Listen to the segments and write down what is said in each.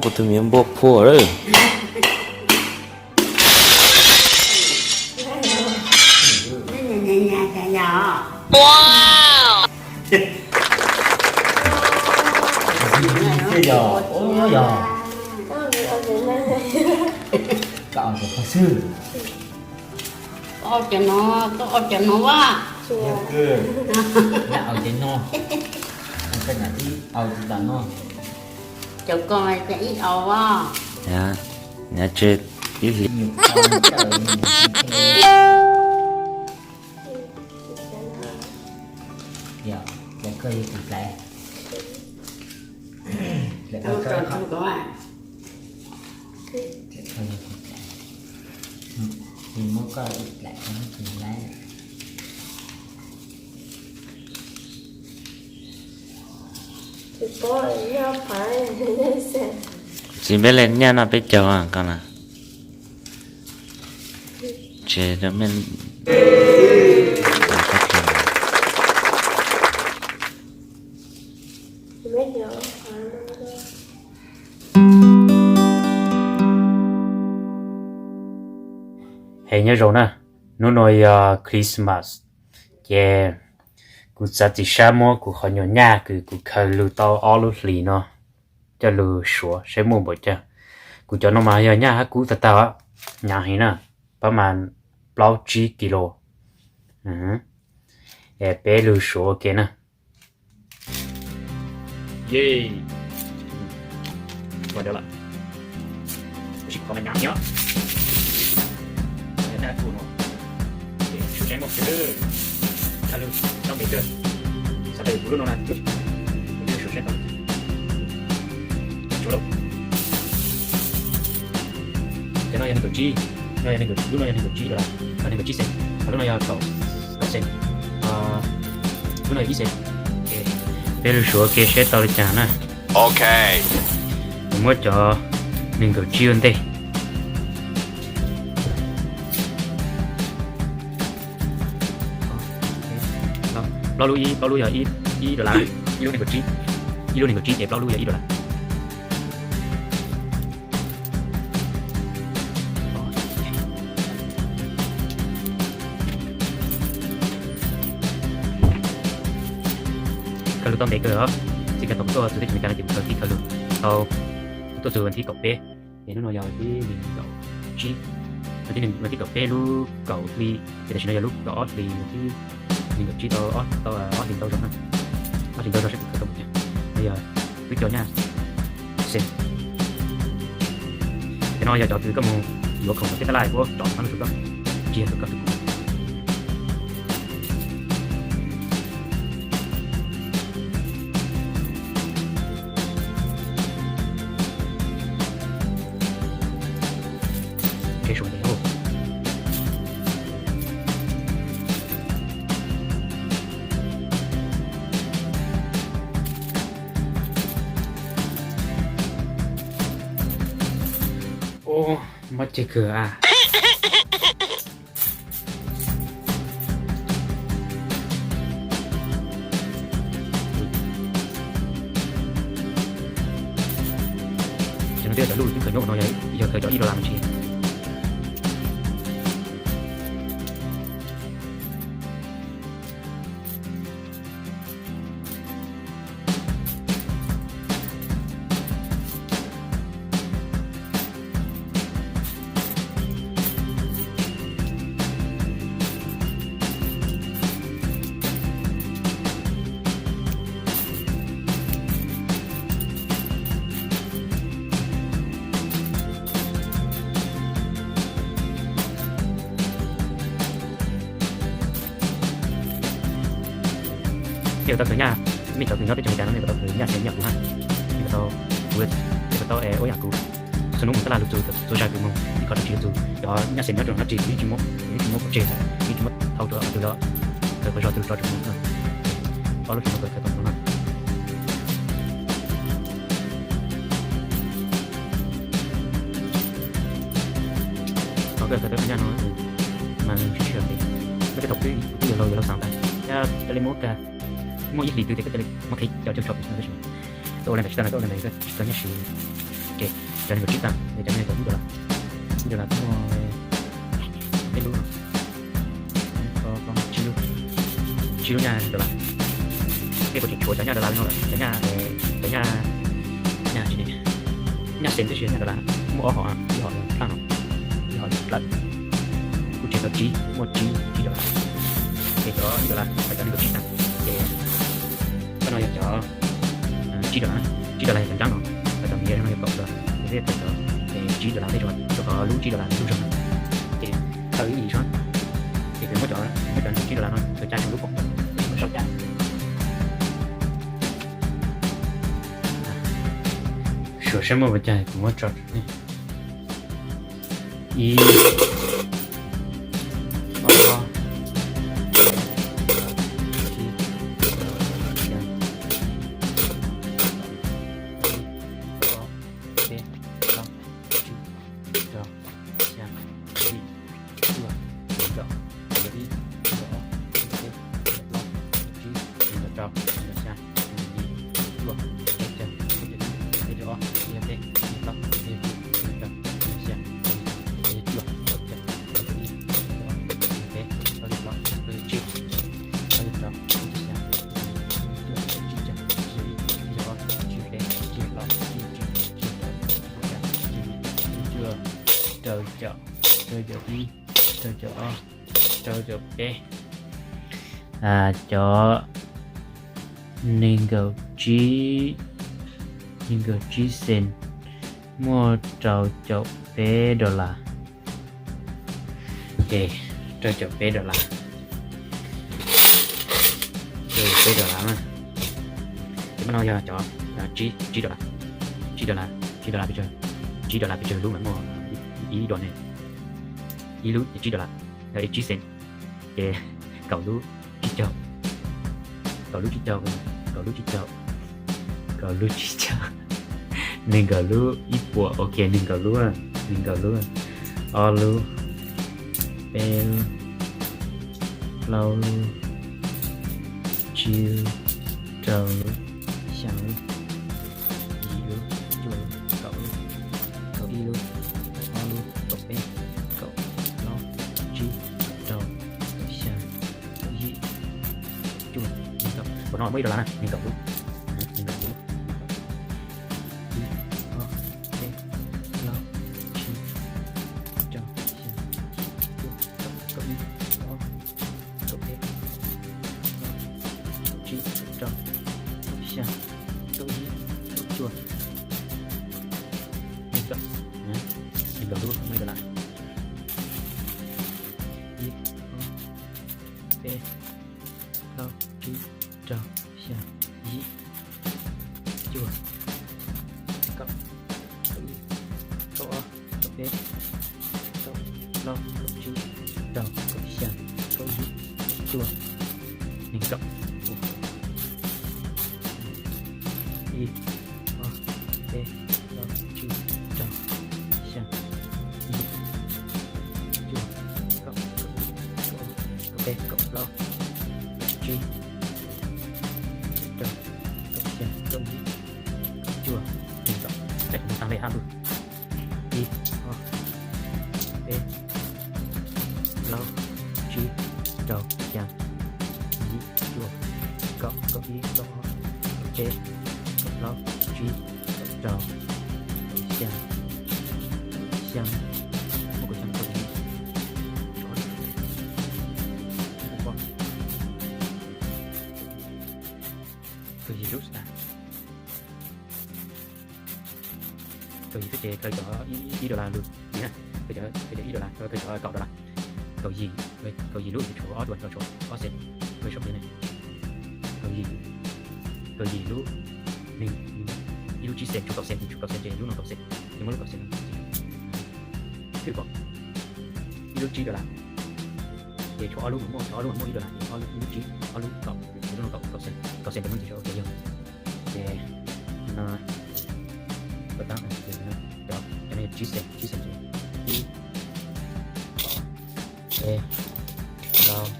Ua tus me npua phua lawm. Yog, yog. Koj ua xwb. Koj ua cov no, koj ua cov no a. Yog, koj ua cov no. Koj ua cov no. Cov ko mas ib aus a. Nyav tse ib hlis. Yog, koj ib hlis dlaim. Muab koj ib dlaim, ib hlis dlaim. Tsis peb le nyaj noj peb caug ko na. Tsis rau me. Hais nyob zoo na, hnub no yog Christmas, ces kuv txav txim sab muab kuv qhov nyuag nyaj kws kuv khaws lug tau ob lub hlis no coj lug suav saib muaj npaum cas. Kuv cov no mas yog nyaj hab kub tag tag os, hnyav heev na, pab mas plaub tsib kis lus. Es peb lug suav ua ke na. Yej, ua dua lawm. Tab sis qhov mas hnyav heev os. Suav saib muaj kawg, tha lug tau ntev kawg. Xav tias kuv lub no na, suav saib tau. Suav lawm. Cov no yog nees nkaum tsib, no yog nees nkaum, lub no yog nees nkaum tsib dollar, nees nkaum tsib xees, lub no yog kaum, kaum xees, lub no yog ib xees. Peb lug suav ke seb tau li cas na. Ok. Kuv muab cov nees nkaum tsib ua ntej. Plaub lub ib, plaub lub yog ib, ib dollar, ib lub nees nkaum tsib, ib lub nees nkaum tsib ces plaub lub yog ib dollar. Khaws lug tau ntev kawg os. Txij kiag thaum kuv tuaj txug teb chaws Amelikas no ces kuv khaws tib khaws lug tau, kuv tuaj txug vas thib kaum peb, es hnub no yog vas thib nees nkaum tsib, vas thib kaum peb lub kaum hli, ces tam sim no yog lub kaum ob hlis, vas thib nees nkaum tsib tau ob hlis ntau zog na. Ob hlis ntau zog seb kuv khaws tau mus cas. No yog wb cov nyaj xees. Cov no yog cov kws koj mus yuav khoom tom tej taj laj puab rov qab lug rau koj, tsis yog rau koj tus kheej. Tsheb suav ntev. Ub, mob ceg kawg a. Cov no twb yog cov luj twb khaws nyob no, yog khaws cov ib dollar mus ntsis. Nej puas tau khaws nyaj, nej cov kws nyob teb chaws Amelikas no nej puas tau khaws nyaj xees nyaj kuv hab? Nej puas tau, nej puas tau ua yam kuv, txhua hnub mus taj laj lug txug, txhua zag kws moog ib qho dab tsi lug txug, cov nyaj xees nyob rau no dlaab tsi yeej tsis muab, yeej tsis muab pov tseg, yeej tsis muab thau rua qhov twg los, khaws qhov zog twg rov txug moog. Ob lub xyoo no khaws tau no. Qhov khaws tau nyaj no mas tsis tshua ntev, koj cov thaum twb yog laug yog laug xaav tas, coj li muab, muaj ib hlis twg ces koj coj li muab qhib cov cog tso pem no tab sis tuaj ua li ntawd tsis tau no, tuaj ua li ntawd tsis tau nyaj siv. Ok, cov nees nkaum tsib tag, cov no yog cov ib dollar. Ib dollar muaj peb lub no, tsib lub, tsib lub nyaj dollar. Peb kuv tseem tshuav cov nyaj dollar li no lawm, cov nyaj, cov nyaj, nyaj tsis, nyaj cent tib si, nyaj dollar muaj ob hom, ib hom yog plaj no, ib hom yog plawv. Kuv tseg tau tsib, muaj tsib, tsib dollar. Ces cov ib dollar, cov nees nkaum tsib tag, ces koj no yog cov tsib dollar, tsib dollar yog cov nrab no, cov miv no yog kaum dollar, ces peb khaws cov tsib dollar peb rau qhov lub tsib dollar lub zog no. Ces khaws ib yim zog, ces kuv muab cov, muab cov tsib dollar no khaws cab rau lub kaum, sau cab. Suav saib muaj puas cag kuv muab tso. Ib, ob, tsib, rau, xya, ib, ob, peb, plaub, tsib, rau, xya, yim, cuaj, nees nkaum, nees nkaum ib, nees nkaum ob, nees nkaum peb, nees nkaum plaub, nees nkaum tsib, nees nkaum rau, nees nkaum xya, nees nkaum yim, cuaj, peb caug, peb caug ib, peb caug ob, peb caug peb, peb caug plaub, peb caug tsib, peb caug rau, peb caug xya, peb caug cuaj, peb caug ib, peb caug ob, peb caug peb, plaub caug plaub, plaub caug tsib, plaub caug rau, plaub caug xya, plaub caug cuaj, plaub caug tsib, tsib caug ib, tsib caug ob, tsib caug peb, tsib caug plaub, tsib caug tsib, tsib caug rau, tsib caug xya, tsib caug yim, tsib caug cuaj, rau caum, rau caum ib, rau caum ob, rau caum peb, cov nees nkaum tsib, nees nkaum tsib cent, muaj rau caum peb dollar. Ces rau caum peb dollar, rau caum peb dollar na. Ces no yog cov tsib, tsib dollar, tsib dollar, tsib dollar pes tsawg, tsib dollar pes tsawg lub mas muaj ib dollar ne, ib lub tsib dollar, yog tsib cent, ces kaum lub tsib caug, kaum lub tsib caug, kaum lub tsib caug, kaum lub tsib caug, nees nkaum lub ib puas, ok, nees nkaum lub, nees nkaum lub, ob lub, peb lub, plaub lub, tsib lub, rau lub, xya lub, yim lub, cuaj lub, kaum lub, kaum ib lub, kaum ob lub, kaum peb, kaum plaub, kaum tsib, kaum rau, kaum xya, kaum yim, cuaj, nees nkaum. Kuv no muaj ib dollar na, nees nkaum lub, nees nkaum lub, ib, ob, peb, plaub, tsib, rau, xya, yim, cuaj, kaum ib, kaum ob, kaum peb, kaum plaub, kaum tsib, kaum rau, kaum xya, kaum yim, kaum cuaj, nees nkaum, nees nkaum lub muaj ib dollar. Ib, ob, peb, plaub, tsib, rau, xya, yim, cuaj, kaum, kaum ib, kaum ob, kaum peb, kaum plaub, kaum tsib, rau, kaum xya, kaum yim, cuaj, nees nkaum. Ib, ob, peb, plaub, tsib, rau, xya, yim, cuaj, kaum, kaum ib, kaum ob, kaum peb, kaum plaub, kaum tsib, rau, kaum xya, kaum yim, kaum cuaj, nees nkaum. Tseem muaj tag lej hab ntuj. Ib, ob, peb, plaub, tsib, rau, xya, yim, cuaj, kaum, kaum ib, kaum ob, kaum peb, kaum plaub, kaum tsib, kaum rau, kaum xya, kaum xya, muaj kaum xya, kaum yim, kaum yim lub tag. Kaum yim lub ces khaws cov ib dollar lug tiv na, khaws cov ib dollar, khaws cov kaum dollar. Kaum yim, kaum yim lub ces tshuav ob dua, tshuav ob cent, kaum yim, kaum yim lub, ib lub tsib cent, tshuav kaum cent, tshuav kaum cent ces lub no kaum cent, ces muab lub kaum cent no. Twb kom ib lub tsib dollar, ces tshuav ob lub mas muaj, ob lub mas muaj ib dollar, ces ob lub, ib lub tsib, ob lub kaum, ces lub no kaum, kaum cent, kaum cent ces muaj ntsis, ok yog. Ces no, cov no yog tsib cent, tsib cent ces ib, peb, plaub,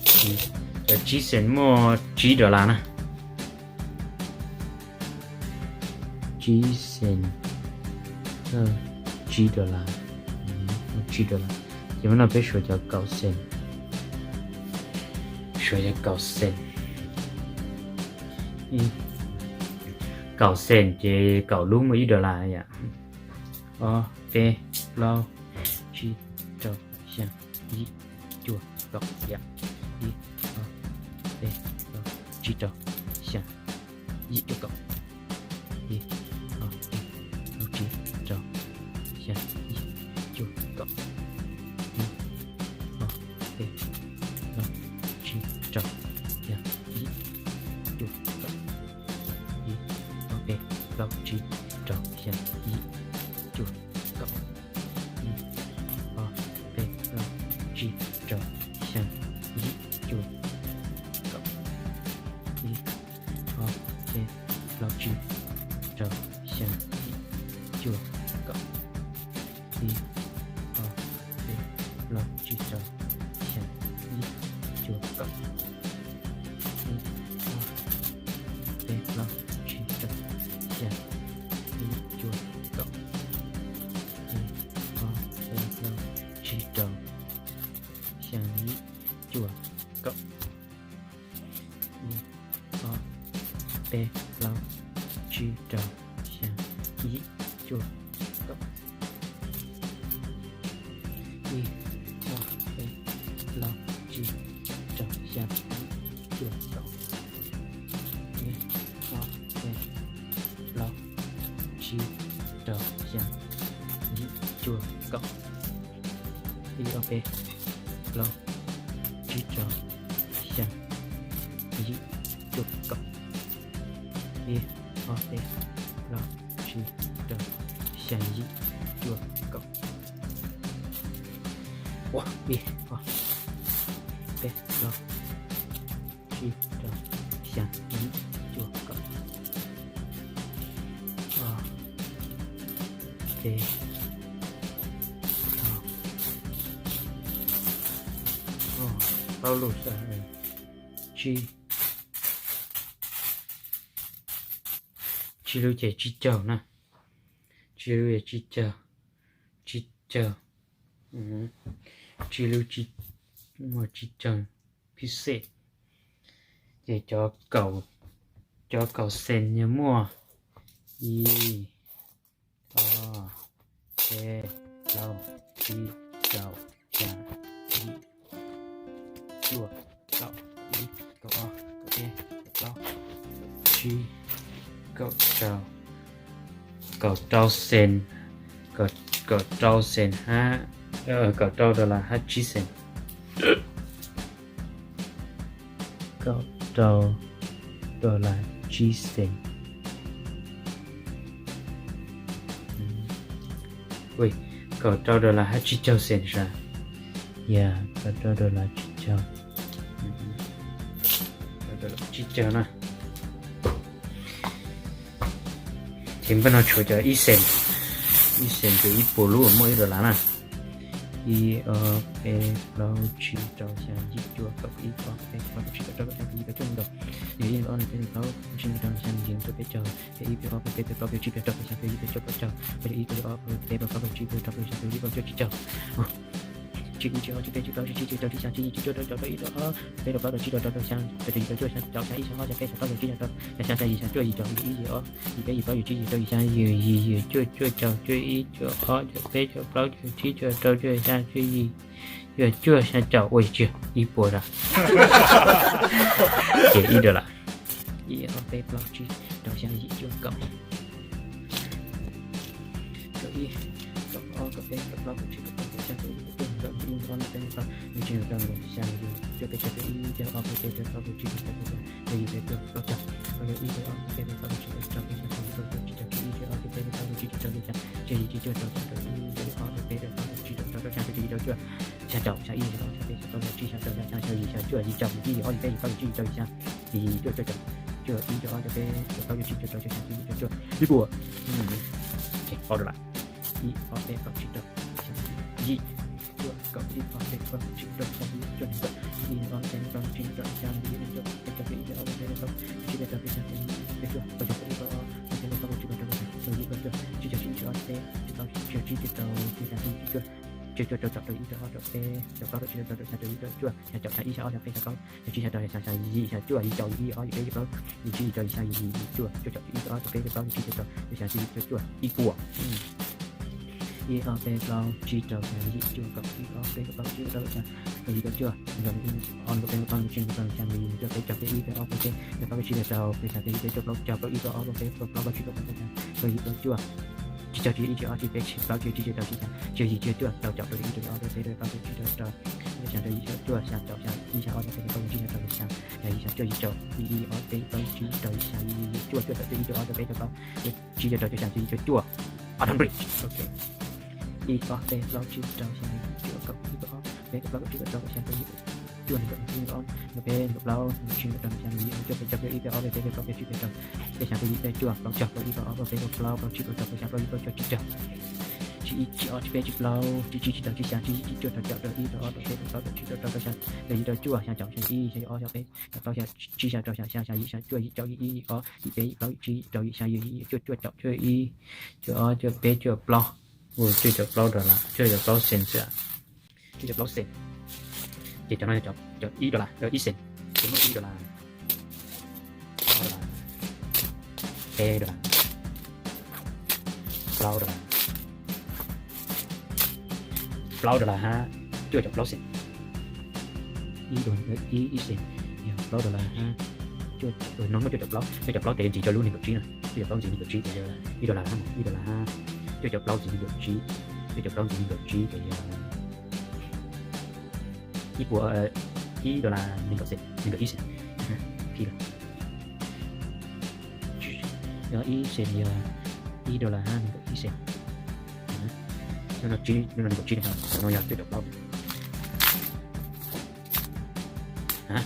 tsib, cov tsib cent muaj tsib dollar na. Tsib cent, thawj tsib dollar, thawj tsib dollar. Ces hnub no peb suav cov kaum cent, suav cov kaum cent. Kaum cent ces kaum lub muaj ib dollar yom. Ob, peb, plaub, tsib, rau, xya, yim, cuaj, kaum yom. Ib, ob, peb, plaub, tsib, rau, xya, yim, cuaj, kaum. Ib, ob, peb, plaub, tsib, rau, xya, yim, cuaj, kaum. Ib, ob, peb, plaub, tsib, rau, xya, yim, cuaj, kaum. Ib, ob, peb, plaub, tsib, rau, xya, yim, cuaj, kaum. Ib, ob, peb, plaub, tsib, rau, xya, yim, cuaj, kaum. Ib, ob, peb, plaub, tsib, rau, xya, yim, cuaj, kaum. Ib, ob, peb, plaub, tsib, rau, xya, yim, cuaj, kaum. Ib, ob, peb, plaub, tsib, rau, xya, yim, cuaj, kaum. Ib, ob, peb, plaub, tsib, rau, xya, yim, cuaj, kaum. Ib, ob, peb, plaub, tsib, rau, xya, yim, cuaj, kaum. Ib, ob, peb, plaub, tsib, rau, xya, yim, cuaj, kaum. Ib, ob, peb, plaub, tsib, rau, xya, yim, cuaj, kaum. Ib, ob, peb, plaub, tsib, rau, xya, yim, cuaj, kaum. Ib, ob, peb, plaub, tsib, rau, xya, yim, cuaj, kaum. Ua, ib, ob, peb, plaub, tsib, rau, xya, yim, cuaj, kaum. Ob, peb, plaub, plaub lub xwb, tsib, tsib lub ces tsib caug na. Tsib lub ces tsib caug, tsib caug, tsib lub, muaj tsib caug phib xej. Ces cov kaum, cov kaum xees yog muaj ib, ob, peb, plaub, tsib, rau, xya, yim, cuaj, kaum ib, kaum ob, kaum peb, kaum plaub, tsib, kaum rau, kaum rau xees, kaum rau xees hab, kaum rau dollar hab tsib xees. Kaum rau dollar tsib xees. Kaum rau dollar hab tsib caug xees sas. Yog kaum rau dollar tsib caug, tsib caug na. Ces npaj no tshuav cov ib xees, ib xees ces ib puas lub muaj ib dollar na. Ib, ob, peb, plaub, tsib, rau, xya, yim, cuaj, kaum, ib, ob, peb, plaub, tsib, rau, rau, rau, yim, rau, cuaj, nees nkaum. Yog ib, ob, peb, plaub, tsib, rau, xya, yim, cuaj, peb caug. Yog ib, peb, ob, peb, peb, plaub, peb, tsib, peb, rau, peb, xya, peb, yim, peb, cuaj, kaum caug. Yog ib, peb, ob, peb, plaub, peb, tsib, rau, rau, xya, peb, yim, cuaj, tsib caug. Tsib ib, tsib ob, tsib peb, tsib plaub, tsib tsib, tsib rau, tsib xya, tsib yim, tsib cuaj, rau caum, rau ib, rau ob, peb rau plaub, rau tsib, rau rau, rau xya, rau caum, yim rau cuaj, xya caum, xya ib, xya ob, xya peb, xya plaub, xya tsib, xya rau, xya xya, xya yim, xya cuaj, yim caum ib, yim ob, yim peb, yim plaub, yim tsib, yim rau, yim xya, yim yim, yim cuaj, cuaj caum, cuaj ib, cuaj ob, cuaj peb, cuaj plaub, cuaj tsib, cuaj rau, cuaj xya, cuaj yim, cuaj cuaj, xya caum, ua tsis ib puas sas. Ces ib dollar. Ib, ob, peb, plaub, tsib, rau, xya, yim, cuaj, kaum. Kaum ib, kaum ob, kaum peb, kaum plaub, kaum tsib, kaum rau, kaum xya, kaum yim, kaum cuaj, kaum ib, kaum ob, kaum peb, kaum plaub, kaum tsib, kaum rau, kaum xya, kaum yim, cuaj peb caug, kaum ib, peb ob, peb peb, peb plaub, peb tsib, peb rau, peb xya, peb yim, peb cuaj, plaub caug. Kaum ib, peb ob, peb peb, plaub, peb tsib, peb rau, peb xya, kaum yim, kaum cuaj, tsib caug, kaum ib, peb ob, peb peb, peb plaub, peb tsib, peb rau, peb xya, peb yim, peb cuaj, rau caum, kaum ib, peb ob, peb peb, peb plaub, peb tsib, peb rau, peb xya, peb yim, rau cuaj. Xya caum, xya ib, xya ob, xya peb, xya plaub, xya tsib, xya rau, xya xya, xya yim, xya cuaj, yim caum, yim ib, yim ob, yim peb, yim plaub, yim tsib, yim rau, yim xya, yim yim, cuaj cuaj caum, cuaj ib, cuaj ob, cuaj peb, cuaj plaub, cuaj tsib, cuaj rau, cuaj xya, cuaj yim, cuaj cuaj, ib puas. Ces ob dollar. Ib ob peb plaub tsib rau, xya yim, cuaj kaum ib ob peb plaub tsib rau, xya yim, cuaj nees nkaum. Ib ob peb plaub tsib rau, xya yim, cuaj peb caug, peb ib peb ob peb peb plaub tsib peb rau, peb xya peb yim, peb cuaj, peb caug ib peb ob peb peb plaub tsib rau, peb xya peb yim, cuaj cuaj, tsib caum tsib, tsib ob tsib peb, tsib plaub tsib rau, tsib Tsib rau tsib, tsib rau tsib, xya cuaj, cuaj rau caum rau ib rau ob rau peb rau plaub rau tsib rau rau xya rau yim rau cuaj, xya caum xya ib xya ob xya peb xya plaub, xya tsib xya rau xya xya yim xya cuaj yim caum yim ib ob yim peb yim plaub yim tsib yim rau yim xya yim yim cuaj, cuaj caum ib rau ob rau peb rau plaub rau tsib rau rau xya rau yim rau cuaj, ib puas. Ib ob peb plaub tsib rau xya yim cuaj kaum ib ob peb rau plaub tsib rau rau xya rau yim rau cuaj, ob rau peb rau plaub rau tsib rau rau xya rau yim rau cuaj peb caug peb ib peb ob peb peb rau plaub rau tsib rau rau peb xya peb yim peb cuaj plaub caug plaub ib plaub ob plaub peb plaub plaub tsib plaub peb plaub tsib rau yim rau cuaj, tsib caug tsib ib tsib ob tsib peb tsib plaub tsib tsib rau tsib xya tsib yim tsib cuaj rau caum rau ib rau ob rau peb rau plaub rau tsib rau rau xya rau yim rau cuaj xya caum xya ib xya ob xya peb xya plaub tsib rau rau xya xya yim xya cuaj yim rau ib ob peb plaub tsib rau xya yim cuaj cuaj rau cuaj ib rau ob rau peb rau plaub tsib rau rau cuaj xya cuaj yim cuaj cuaj, a hundred. Ok. Ib ob peb plaub tsib rau xya yim cuaj kaum ib rau ob peb rau plaub rau tsib rau rau xya rau yim cuaj nees nkaum ib ob nees nkaum peb nees nkaum plaub nees nkaum tsib nees nkaum rau nees xya nees yim nees cuaj peb caug peb ib peb ob peb peb rau plaub peb tsib peb rau peb xya peb yim peb cuaj plaub caug plaub ib plaub ob plaub peb plaub plaub tsib plaub rau plaub xya plaub yim plaub cuaj tsib rau tsib ib tsib ob tsib peb tsib plaub tsib tsib tsib rau tsib xya tsib yim tsib cuaj rau caum rau ib rau ob rau peb rau plaub rau tsib rau rau rau xya rau yim rau cuaj xya caum xya ib xya ob xya peb xya plaub xya tsib xya rau xya xya xya yim xya cuaj yim caum yim ib yim ob yim peb yim plaub yim tsib yim rau yim xya yim yim cuaj cuaj caum cuaj ib cuaj ob cuaj peb cuaj plaub, cuaj caum plaub dollar, cuaj caum plaub cent xwb, cuaj caum plaub cent. Ces cov no yog cov ib dollar, ib cent, ces muaj ib dollar, ob dollar, peb dollar, plaub dollar, plaub dollar hab cuaj caum plaub cent. Ib dollar, ib, ib cent yog plaub dollar hab, no muaj cuaj caum plaub, cuaj caum plaub tes ntxiv rau lub nees nkaum tsib na, cuaj caum plaub ntxiv nees nkaum tsib tes yog ib dollar hab, ib dollar hab, cuaj caum plaub ntxiv nees nkaum tsib, cuaj caum plaub ntxiv nees nkaum tsib tes yog ib puas, ib dollar nees nkaum cent, nees nkaum ib cent, phi lawm. Yog ib cent yog ib dollar hab nees nkaum ib cent. No tsib, no nees nkaum tsib, no yog cuaj caum plaub.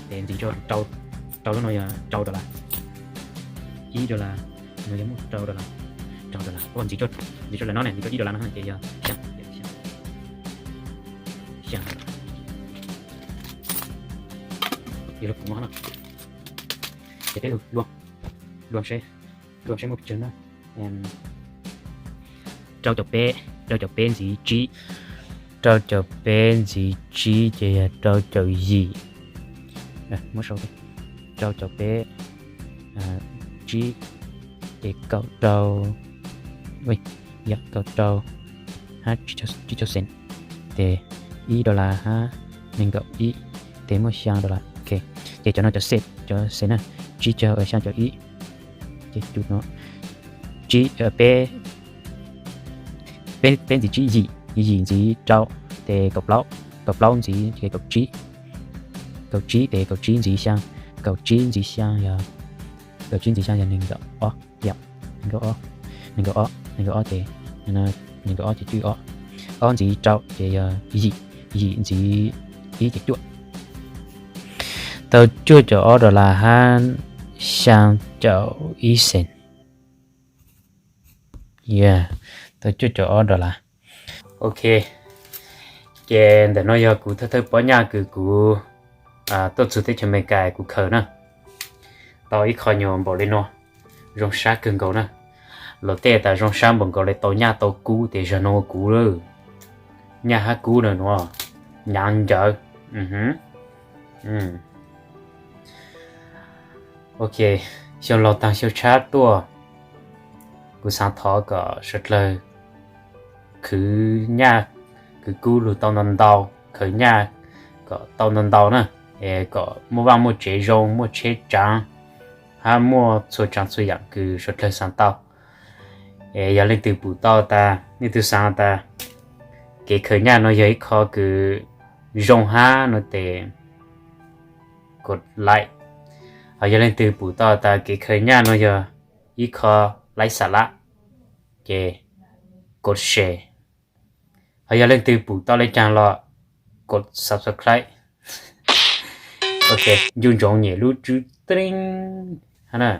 Tes ntxiv rau, rau lub no yog rau dollar. Ib dollar, no yog muaj rau dollar, rau dollar, ntxiv rau, ntxiv rau lawm no ne, ntxiv rau ib dollar no ces yog xya, xya, yog lub kuv no. Ces peb lug luam seb, luam seb muaj pes tsawg na. Rau caum peb, rau caum peb ntxiv tsib, rau caum peb ntxiv tsib ces yog rau caum yim, muab sau, rau caum peb tsib ces kaum rau, yog kaum rau hab tsib caug cent, tes ib dollar hab nees nkaum ib, tes muaj xya dollar. Ok, ces cov no cov cent, cov cent na, tsib caug, xya caum ib, ces tsib, peb, peb ntxiv tsib yim, yim ntxiv rau, tes kaum plaub, kaum plaub ntxiv ces kaum tsib, kaum tsib tes kaum tsib ntxiv xya, kaum tsib ntxiv xya yog, kaum tsib ntxiv xya yog nees nkaum ob, nees nkaum ob, nees nkaum ob ces, nees nkaum ob ces cuj ob, ob ntxiv rau ces yog yim, yim ntxiv ib ces cuaj. Tau cuaj caum ob dollar hab xya caum ib cent. Tau cuaj caum ob dollar. Ok, ces ntawm no yog kuv thawj thawj pob nyaj kws kuv tuaj txug teb chaws Amelikas kuv khaws na. Tau ib qho nyuag npaum li no, zoo sab kawg nkaus na. Luag tej tas zoo sab npaum nkaus li tau nyaj tau kub, tes zag no kuv lawm, nyaj hab kub na nuav, nyav ncaws. Ok, xyoo laug taag xyoo tshab tuaj, kuv xaav thov kom suav dlawg khwv nyaj khwv kub lug tau ntau ntau, khwv nyaj kom tau ntau ntau na, es kom muaj vaaj muaj tsev zoo, muaj tsheb tsaav, hab muaj txhua tsaav txhua yaam kws suav dlawg xaav tau. Es yog leej twg pum tau tas, leej twg xaav tas kev khwv nyaj no yog ib qho kws zoo hab no tes kod like. Hos yog leej twg pum tau tas kev khwv nyaj no yog ib qho laib xa lab, ces kod share. Hos yog leej twg pum tau le caag los kod subscribe. Ok, ncu ntsoov nyem lub tswb tring hab na.